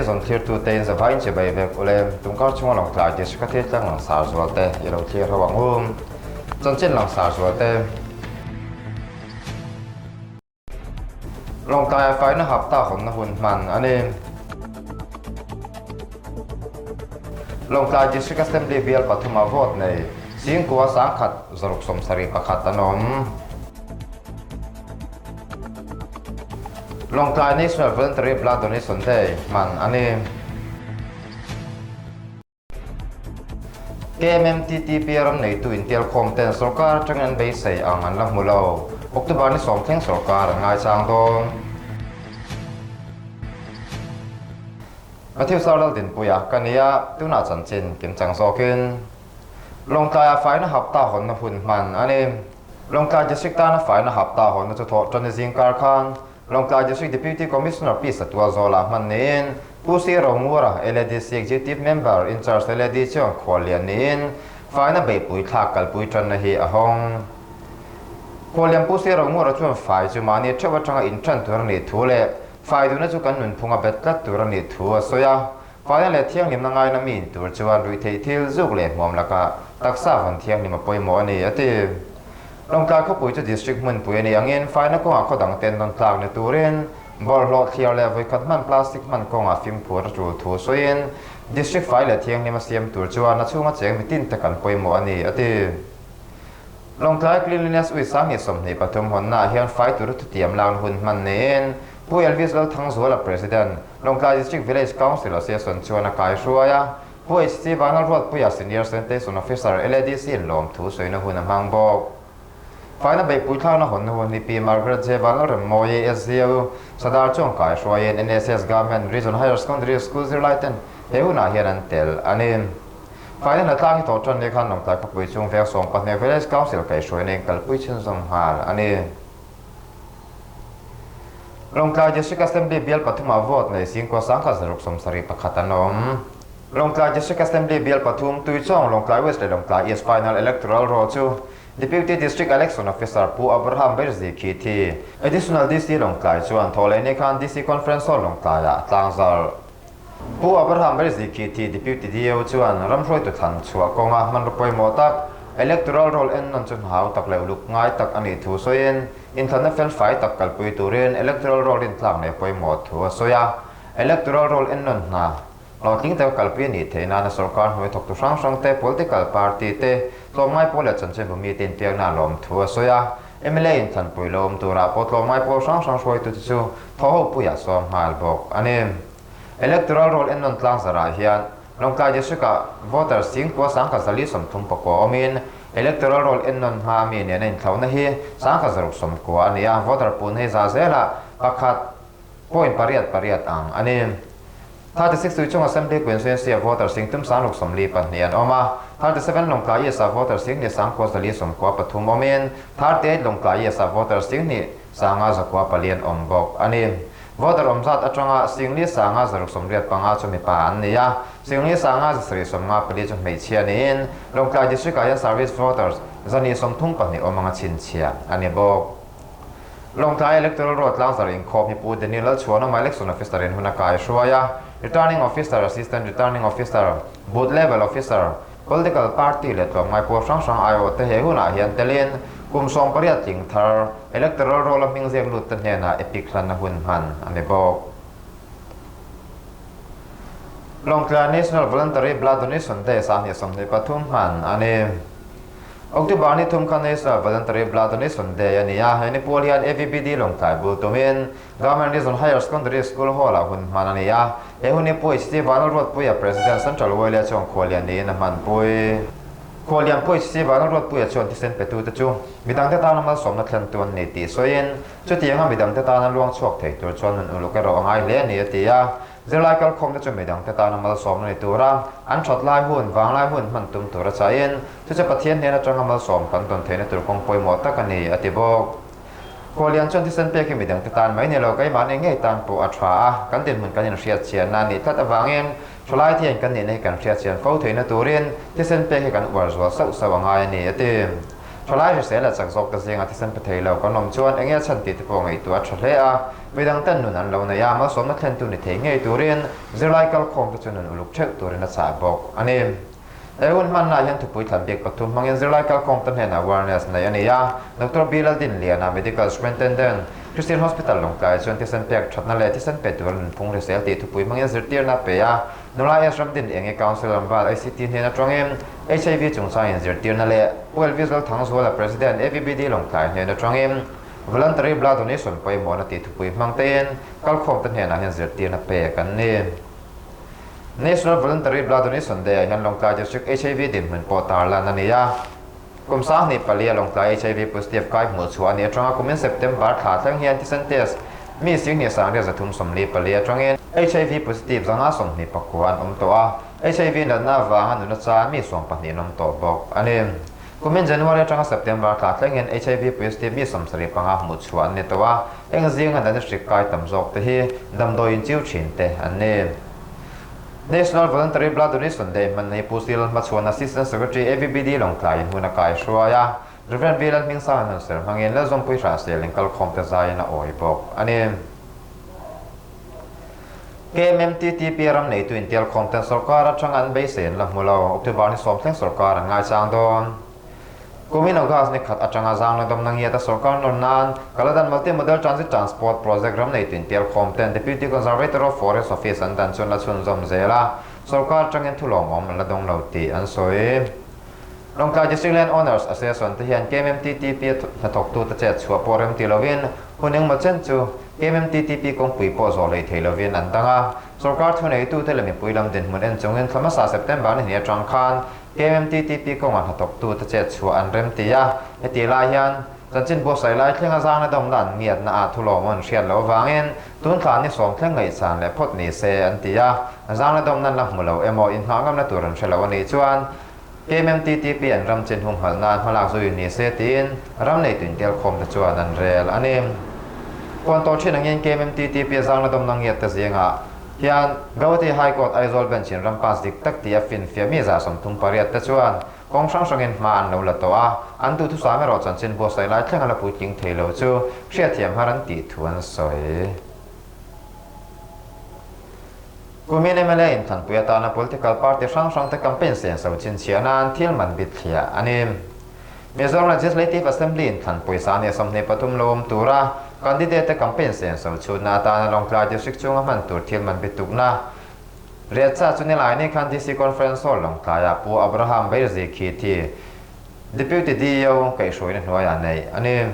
zawn thlirtute in zavai in chibai vek ule. Tungkar chhunga Lawngtlai District a thil tlang langsar zual te i lo thlir ho ang u. Chanchin langsar zual te. Lawngtlaia faina hapta hawnna hun hman a ni. Lawngtlai District Assembly bial pathuma vote nei Singkua sangkhat zaruk 71 an awm. Lawngtlai National Voluntary Blood Donation Day hman a ni. KMMTTP ram neitu intialkhawm ten sorkar atangin an beisei ang an la hmu lo. October ni sawm thleng sorkar an ngaichang dawn. Matthew Sardal Dinpuia ka nia, tunah chanchin kimchang zawkin Lawngtlaiah faina hapta hawnna hun hman a ni. Lawngtlai District tana faina hapta hawnna chu thawh tan i zingkar khan Lawngtlai District Deputy Commissioner Pi Satua Zawla hman niin Pu C Rongura, LADC Executive Member in Charge LAD chuan khual lian niin faina beihpui thlak kalpui tanna hi a hawng. Khuallian Pu C Rongura chuan fai chu mahni theuh atanga intan tur a nih thu leh fai duhna chu kan nunphunga bet tlat tur a nih thu a sawi a. Faina leh thianghlimna ngaina mi in tur chuan ruihtheih thil zuk leh hmuam lakah taksa vawn thianghlim a pawimawh a ni, a ti. Lawngtlai khawpui chu district hmunpui a nih angin faina kawngah khaw dang ten rawn tlak ni turin bawlhhlawh thliar leh vawikhat hman plastic hman kawngah fimkhur a tul thu sawiin district fai leh thianghlim a siam tur chuan a chhunga cheng mitin te kan pawimawh a ni, a ti. Lawngtlai Cleanliness Week 2023 hawnnaah hian fai tura thutiam lakna hun hman niin Pu Elvis Lalthangzuala President, Lawngtlai District Village Council Association chuan a kaihruai a, Pu HC Vanlalruatpuia Senior Sanitation Officer, LADC in lawmthu sawina hun a hmang bawk. Faina beihpui thlakna hawnna hun hi Pi Margaret J Vanlalremmawi, SDO, Sadar chuan kaihruaiin NSS Government Region Higher Secondary School zirlaiten he hunah hian an tel a ni. Faina hnatlang hi tawh tan ni khan Lawngtlai khawpui chung veng 12 Village Council kaihhruaina in kalpui chhunzawm nghal a ni. Lawngtlai District Assembly bial pathumah vote nei Singkua 1671 an awm. Lawngtlai District Assembly bial pathum Tuichawng, Lawngtlai West leh Lawngtlai East Final Electoral Roll chu Deputy District Election Officer Pu Abraham Berzhi Khithi, Additional DC Lawngtlai chuan thawhlehni khan DC Conference Hall Lawngtlaiah a tlangzarh. Pu Abraham Berzhi Khithi, Deputy DO chuan ramhruaitu thlan chhuah kawnga hmanraw pawimawh tak, Electoral Roll ennawn chu hna tak leh uluk ngai tak a nih thu sawiin, Inthlanna felfai tak kalpui turin Electoral Roll intlak leh pawimawh thu a sawi a. Electoral Roll ennawn hna hlawhtling taka kalpui a nih theih nana sorkar hnuai thawktu hrang hrang te, political party te, tlawmngai pawl leh chanchinbu mite inpiakna a lawm thu a sawi a. Mla inthlanpui lo awm turah pawh tlawmngai pawl hrang hrang hruaitute chu thawhhopuiah sawm nghal bawk a ni. Electoral Roll ennawn tlang zarah hian Lawngtlai District-ah voter singkua 1439 awmin Electoral Roll ennawn hma mi nena inthlauhna hi 1690 a ni a, voter punna hi za zelah pakhat point pariat pariat ang a ni. 36 Tuichung Assembly Constituency-ah voter sing tum 642 an awm a, 37 Lawngtlai East-ah voter sing hnih 9493 awmin 38 Lawngtlai East-ah voter sing hnih 5904 an awm bawk a ni. Voter awm zat atanga Singli 5685 chu mipa an ni a, Singli 5754 chu hmeichhia niin Lawngtlai District-ah hian Service Voters 132 awm anga chhinchhiah a ni bawk. Lawngtlai Electoral Roll tlangzar inkhawm hi Pu Daniel Lalchhuanawma Election Officer in hun a kaihruai a, Returning Officer, Assistant Returning Officer, Booth Level Officer, Political party leh tlawmngai pawl hrang hrang aiawh te he hunah hian telin kum 18 tling thar electoral roll a hming ziak lut te hnenah epic hlanna hun hman a ni bawk. Lawngtlai National Voluntary Blood Donation Day 2023 hman a ni. October ni thum kha National Voluntary Blood Donation Day a ni a, he ni pual hian AVBD Lawngtlai bul tumin Government Region Higher Secondary School Hall-ah hun hman a ni a, he hun hi Pu HC Vanlalruatpuia President Central Uaile chuan khuallian niin a hmanpui. Khuallian Pu HC Vanlalruatpuia chuan thisen petute chu midangte tana malsawmna thlentu an ni tih sawiin, chutianga midangte tana luang chhuak thei tur chuan nun uluk erawh a ngai hle a ni a ti a. Zirlai kalkhawmte chu midangte tana malsawmna ni tura an that lai hun, vanglai hun hman tum tura chahin, chu chu Pathian hnen atanga malsawm kan tawn theihna tur kawng pawimawh tak a ni a ti bawk. Khuallian chuan thisen pek hi midangte tan mai ni lo, keimahni ngei tan pawh a tha a, kan dinhmun kan inhriatchianna a nih tlat avangin thalai thian kan nihna hi kan hriatchian fo theihna turin thisen pek hi kan uar zual sauh sauh a ngai a ni, a ti. Thalai hrisel leh chak zawk te zinga thisen pe thei lo kan awm chuan eng nge a chhan tih te pawh ngaihtuah a tha hle a, midang ten nun an lo nei a, malsawmna thlentu ni thei ngei turin zirlai kalkhawm te chu nun uluk theuh turin a chah bawk a ni. He hun hmanna hian thupui thlan bik pathum hmangin zirlai kalkhawm te hnenah awareness neih a ni a, Doctor B Laldinliana, Medical Superintendent, Christian Hospital Lawngtlai chuan thisen pek thatna leh thisen pe tura nunphung hrisel tih thupui hmangin zirtirna a pe a, Nula S Ramdin Enge Council Ramval ICT hnen atangin HIV chungchangin zirtirna leh ULV Zalthangzuala President AVBD Lawngtlai hnen atangin Voluntary Blood Donation pawimawhna tih thupui hmang tein kalkhawm te hnenah hian zirtirna pek an ni. National Voluntary Blood Donation Day ah hian Lawngtlai District HIV dinhmun pawh tarlan a ni a. Kum 2004 a Lawngtlai HIV positive kai hmuh chhuah a nih atanga kumin September thla thleng hian thisen test mi 2344 atangin HIV positive 129 an awm tawh a, HIV natna avanga nuna chan mi 12 an awm tawh bawk a ni. Kumin January atanga September thla thleng hian HIV positive mi 75 hmuh chhuah an ni tawh a, heng zinga natna hrik kai tam zawk te hi damdawi inchiu thin te an ni. National Voluntary Blood Donation Day hman hi Pu Sil Hmachhuan Assistant Secretary AVBD Lawngtlai in hun a kai hruai a, Rev. V Lalhmingsang in hun ser hmangin Lalzawmpui Hrahsel in kalkhawm te zaiin a awi bawk a ni. KMMTTP ram neitu intialkhawm ten sorkar atanga an beisei an la hmu lo, October ni sawmthleng sorkar an ngaichang dawn. Kumin August ni khat atanga zangna dawmna ngiata sorkar nawr nan Kaladan Multi-Modal Transit Transport Project ram neitu intialkhawm ten Deputy Conservator of Forest Office an dan chuan la chhunzawm zel a, sorkar atangin thu lawmawm an la dawng lo tih an sawi. Lawngtlai District Land Owners Association te hian KMMTTP hnathawktute chet chhuah pawh rem ti lovin hun engmaw chen chu KMMTTP kawngpui pawh zawh hlei thei lovin an dang a. Sorkar thuneitute leh mipui lam dinhmun en chungin thla hmasa September ni hnih atang khan KMMTTP kawnga hnathawktute chet chhuah an rem ti a. Heti lai hian chanchin buatsaih lai thlenga zangna dawmna an ngiatna ah thulawm an hriat loh avangin tun thla ni sawm thleng ngaihsan leh phawt ni se an ti a. Zangna dawmna an la hmu lo emaw inhmah ngamna tur an hre lo a nih chuan KMMTTP an ram chin humhalh nan hmalak zui ni se tiin ram neitu intelkhawm te chuan an rel a ni. Puan tawh thin angin KMMTTP a zangna dawmna ngiat te zingah hian Gauhati High Court Aizawl Bench in ram pass dik tak tih a finfiah mi 38 te chuan kawng hrang hrangin hma an lo la tawh a, an duhthusam erawh chanchin buatsaih lai thleng a la puitling thei lo chu hriatthiam har an tih thu an sawi. Kumin mla inthanpui atana political party hrang hrangte campaign senso chhinchhiah nan thil man bit thliah a ni. Mizoram Legislative Assembly inthanpui sa ni 23 lo awm tura candidate te campaign senso chhutna atana Lawngtlai District chhunga hman tur thil man bit tukna Riatsa chu nilai ni khan DC Conference Hall Lawngtlaiah Pu Abraham Beirzi Khithi, Deputy DEO kaihhruaina hnuaiah neih a ni.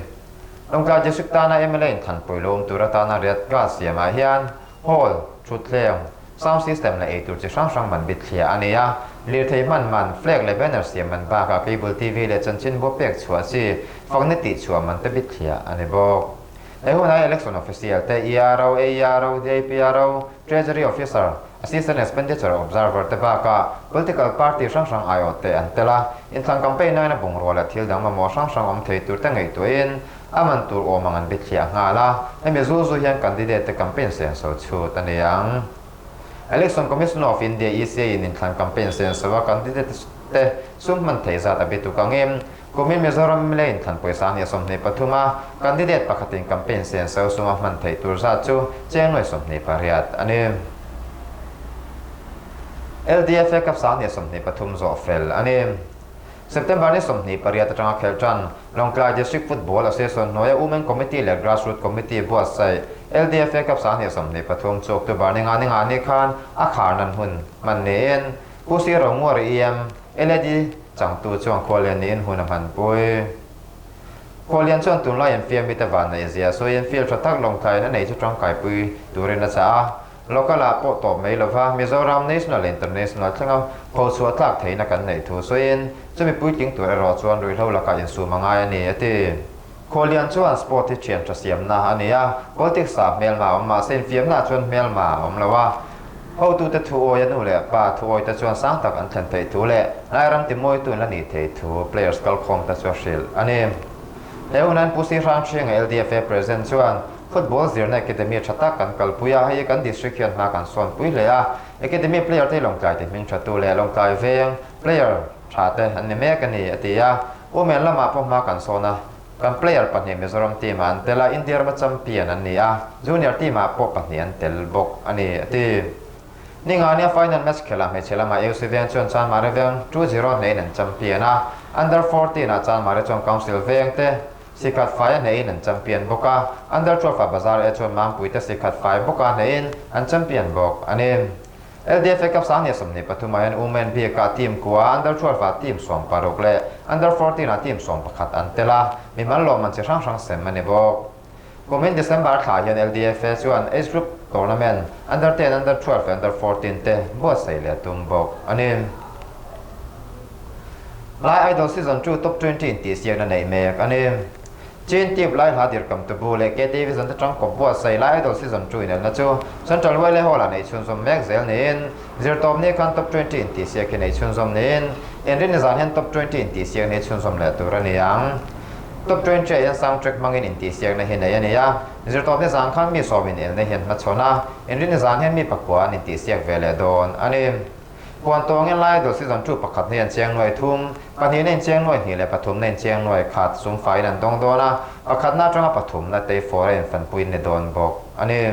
Lawngtlai District tana mla inthanpui lo awm tur atana riat gas siamah hian Hall, thutthleng, sound system leh eitur chi hrang hrang man bit thliah a ni a, lirthei hman man, flag leh banner siam man bakah cable TV leh chanchinbu pek chhuah chi, fakna tih chhuah man te bit thliah a ni bawk. He hunah Election Official te, ERO, AERO, DIPRO, Treasury Officer, Assistant Expenditure Observer te bakah Political Party hrang hrang aiawh te an tel a, inthlan campaign nain a bungrua leh thil dang mamawh hrang hrang awm thei tur te ngaihtuahin A man tur awm ang an bithliah nghal a, hemi zu zu hian candidate te campaign senso chhut a ni ang. Election Commission of India, ECI, in inthlan campaign senso a candidate te sum hman theih zat a bituk angin, kumin Mizoram mla inthlan pawisa ni 23 a candidate pakhatin campaign senso sum a hman theih tur zat chu cheng nuai 28 a ni. LDFA Cup 23 zawh fel a ni. September ni 28 atanga khelh tan Lawngtlai District Football Association hnuaia Women Committee leh Grassroot Committee buatsaih LDFA Cup 23 chu October ni nga ni nga ni khan a khar nan hun hman niin Pu Sir Ronguari EM, LAD changtu chuan khualian niin hun a hmanpui. Khualian chuan tunlai infiam mite van neih zia sawiin field tha tak Lawngtlaiin a nei chu tangkaipui turin a chah a. Local ah pawh tawp mai lova Mizoram National leh International thlenga pho chhuah tlak theihna kan neih thu sawiin chumi puitling tur erawh chuan ruihhlo lakah insum a ngai a ni, a ti. Khualian chuan sport hi thian tha siamna a ni a, politics ah hmelma a awm mahse infiamna ah chuan hmelma a awm lo a. Hotute thu awi a nu leh pa thu awi te chuan sang tak an thlen theih thu leh Lairam timawitu in la nih theih thu players kalkhawm te chu a hrilh a ni. He hunan Pu Si Hrang Hrianga LDFA President chuan Football zirna academy tha tak kan kalpui a, hei kan district hian hma kan sawnpui hle a. Academy player te hi Lawngtlai ti hming tha tu leh Lawngtlai veng player tha te an ni mek a ni, a ti a. Women lamah pawh hma kan sawn a, kan player pahnih Mizoram team ah an tel a, India rama champion an ni a, junior team ah pawh pahnih an tel bawk a ni, a ti. Ningania final match khelh ah hmeichhe lamah AUC Veng chuan Chanmari Veng 2-0 hneiin an champion a, Under 14 ah Chanmari chuan Council Veng te sikhat fai a hneiin an champion bawk a, Under 12 ah Bazar A chuan Mampui te sikhat fai bawk a hneiin an champion bawk a ni. LDFA Cup 2023 ah hian Women bik ah team kua, Under 12 ah team 16 leh Under 14 ah team 11 an tel a, mimal lawmman chi hrang hrang sem a ni bawk. Kumin December thla hian LDFA chuan age group tournament Under 10, Under 12 leh Under 14 te buatsaih leh a tum bawk a ni. Lai Idol Season 2 Top 20 intihsiakna neih mek a ni. Chin Tube Lai Hla Dirkam Tubu leh KTV Zan te tangkawp buatsaih Lai Idol Season 2 inelna chu Central Wele Hall-ah neih chhunzawm mek zel niin Zirtawp ni khan Top 20 intihsiak hi neih chhunzawm niin Inrinni zan hian Top 20 intihsiak neih chhunzawm leh tur a ni ang. Top 20 ah hian soundtrack hmangin intihsiakna hi nei a ni a, zirtawpni zan khan mi sawm inelna hi an hmachhawn a, inrinni zan hian mi pakua an intihsiak ve leh dawn a ni. Puan tawngin Lai Idol Season 2 pakhat na in chiang nuai thum, pahnih na in chiang nuai hnih leh pathum na in chiang nuai khat sum faiin an dawng dawn a, pakhatna atanga pathumna tei fawr a infanpuiin ni dawn bawk a ni.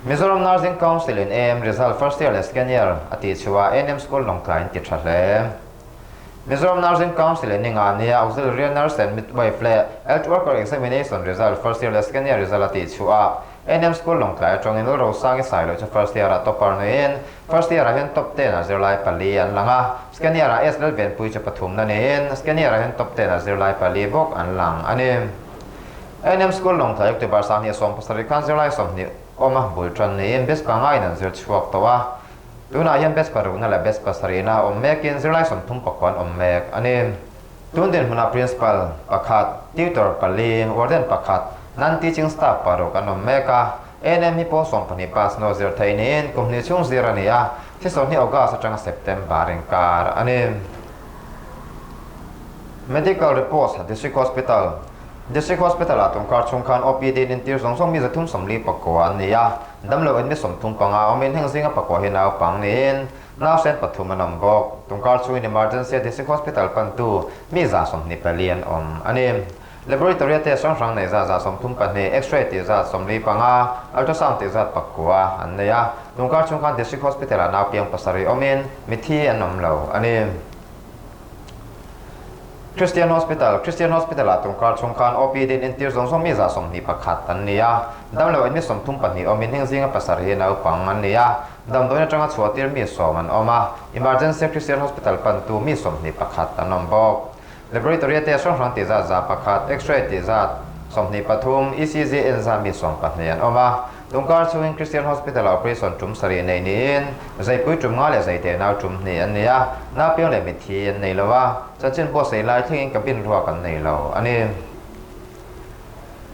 Mizoram Nursing Council in AM result first year leh second year a tih chhuah a ANM School Lawngtlai in ti tha hle. Mizoram Nursing Council in ninga nia Auxiliary Nurse and Midwife leh Health Worker Examination result first year leh second year result a tih chhuah a ANM School Lawngtlai atangin Lalrosangi Sailo chu first year ah topper niin first year ah hian top 10 ah zirlai pali an lang a, second year ah S Lalvenpui chu pathumna niin second year ah hian top 10 ah zirlai pali bawk an lang a ni. ANM School Lawngtlai October 2017 khan zirlai 20 awm a bul tan niin best panga in an zir chhuak tawh a. Tunah hian best parukna leh best pasarihna awm mekin zirlai 30 an awm mek a ni. Tun dinhmunah Principal pakhat, Tutor pali, Warden pakhat, Non-teaching staff paruk an awm mek a. ANM hi pawl 12 pass hnu zir theih niin kum hnih chhung zir a ni a, thi 20 August atanga September inkar a ni. Medical reports, District Hospital, District Hospital-ah tungkar chhung khan OPD in intir zawng zawng mi 349 an ni a, damlo in mi 35 awmin heng zinga pakua hi naupang niin nausen pathum an awm bawk. Tungkar chhungin Emergency a District Hospital pantu mi 24 an awm a ni. Laboratory a test hrang hrang nei zat 32, X-ray tih zat 45, Ultrasound tih zat pakua an nei a. Tungkar chhung khan District Hospital-ah naupiang pasarih awmin mithi an awm lo a ni. Christian Hospital, Christian Hospital-ah tungkar chhung khan OPD in entir zawng zawng mi 21 an ni a, damlo in mi 32 awmin heng zinga pasarih hi naupang an ni a, damdawiin atanga chhuahtir mi 10 an awm a, Emergency Christian Hospital pantu mi 21 an awm bawk. Laboratory a test hrang hrang tih zat 100, X-ray tih zat 23, ECG en zat mi 12 an awm a, Tungkar chungin Christian Hospital-ah operation tum sarih nei niin zaipui tum nga leh zaite nau tum hnih an nei a, naupiang leh mitthi an nei lo a, chanchin buatsaih lai thlengin cabin ruak an nei lo a ni.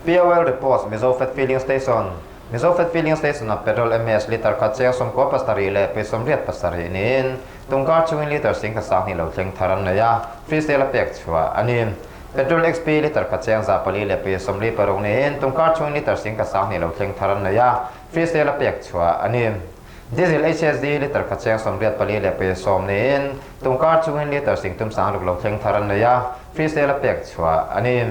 POL Reports, Mizo Fat Filling Station, Mizo Fat Filling Station-ah petrol MS litre khat cheng 97 leh pe 87 niin tungkar chungin litre 10,2 lo thleng thar an nei a, free sale a pek chhuah a ni. Petrol XP litre khat cheng 400 leh pe 46 niin tungkar chhungin litre 10,2 lo thleng thar an nei a, free sale a pek chhuah a ni. Diesel HSD litre khat cheng 84 leh pe 10 niin tungkar chhungin litre 10,6 lo thleng thar an nei a, free sale a pek chhuah a ni.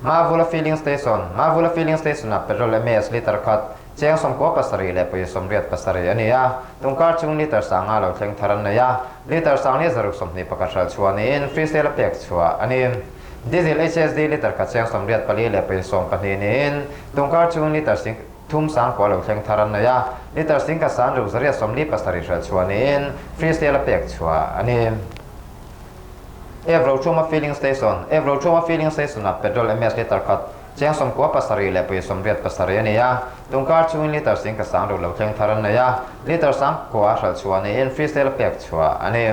Mavula Filling Station, Mavula Filling Station-ah petrol MS litre khat cheng 97 leh pe 87 a ni a, tungkar chhung litre 5 lo thleng thar an nei a, litre 10,121 hralh chhuah niin free sale a pek chhuah a ni. Diesel HSD litre khat cheng 84 leh pe 12 niin tungkar chhung litre 3,9 lo thleng thar an nei a, litre 10,687 hralh chhuah niin free sale a pek chhuah a ni. Evrochhuma Filling Station, Evrochhuma Filling Station-ah petrol MS litre khat cheng 97 leh pe 87 a ni a, tungkar chhungin litre 10,6 lo thleng thar an nei a, litre 9 hralh chhuah niin free sale pek chhuah a ni.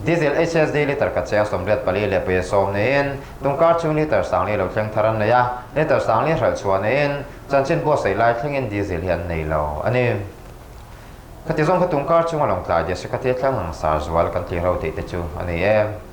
Diesel HSD litre khat cheng 84 leh pe 10 niin tungkar chhungin litre 4 lo thleng thar an nei a, litre 4 hralh chhuah niin chanchin buatsaih lai thlengin diesel hi an nei lo a ni. Khati zawng kha tungkar chunga Lawngtlai District-a thil thleng ang sar zual kan tih ho tih te chu a ni e.